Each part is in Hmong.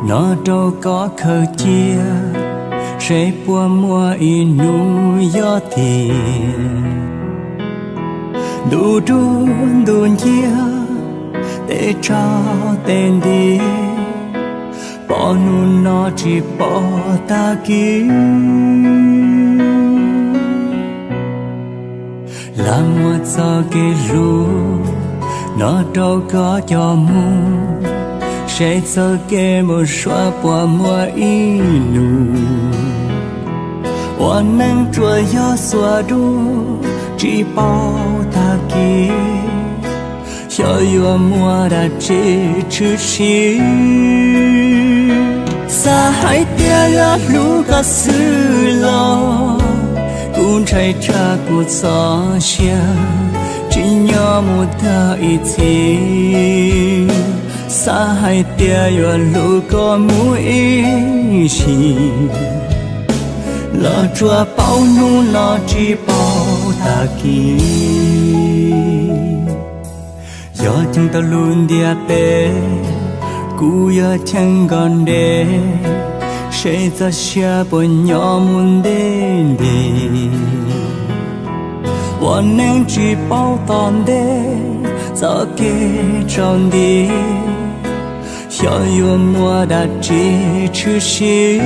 No rau koj khaws cia, seb puas muaj ib hnub yog tiag. Ntu dub ntu nciab, tej tsaug tej nti, pom hnub no tsis pom tag kis. Lam muab txoj kev hlub no rau koj coj mus, seb txoj kev mus suav puas muaj ib hnub. Ua neej tsuas yog xuas dub, tsis paub tag kis, xyov yuav muaj dab tsi tshwm sim. Xav hais tias yuav hlub koj xwb los, kuv ntshai tsam kuv txoj sia tsis nyob mus tag ib txhis. Xav hais tias yuav hlub koj mus ib sim, los tsuas paub hnub no tsis paub tag kis. Yog cheem tau lub ntiaj teb, kuv yuav cheem kom ntev, seb txoj sia puas nyob mus ntev ntev. Ua neej tsis paub tom ntej, txoj kev tsaus nti, xyov yuav muaj dab tsi tshwm sim.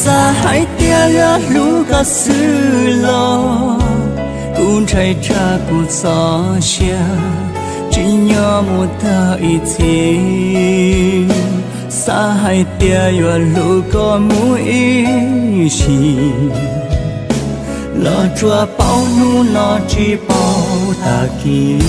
Xav hais tias yuav hlub koj xwb los, kuv ntshai tsam kuv txoj sia tsis nyob mus tag ib txhis. Xav hais tias yuav hlub koj mus ib sim, los tsuas paub hnub no tsis paub tag kis.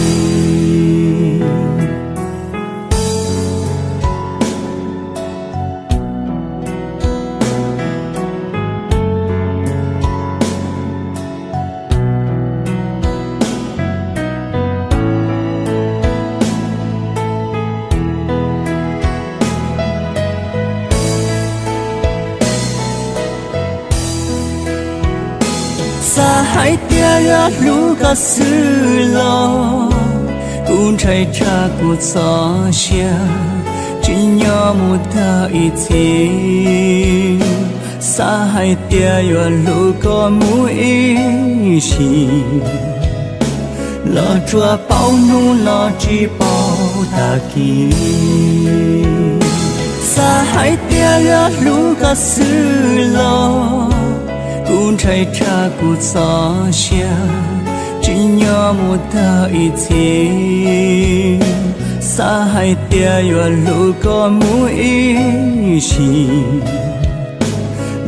Xav hais tias yuav hlub koj xwb los, kuv ntshai tsam kuv txoj sia tsis nyob mus tag ib txhis. Xav hais tias yuav hlub koj mus ib sim, los tsuas paub hnub no tsis paub tag kis. Xav hais tias yuav hlub koj xwb los, kuv ntshai tsam kuv txoj sia tsis nyob mus tag ib txhis. Xav hais tias yuav hlub koj mus ib sim,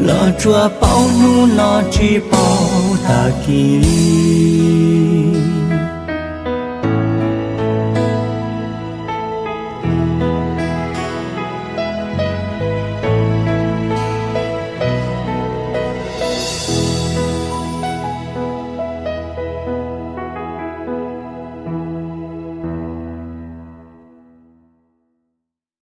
los tsuas paub hnub no tsis paub tag kis.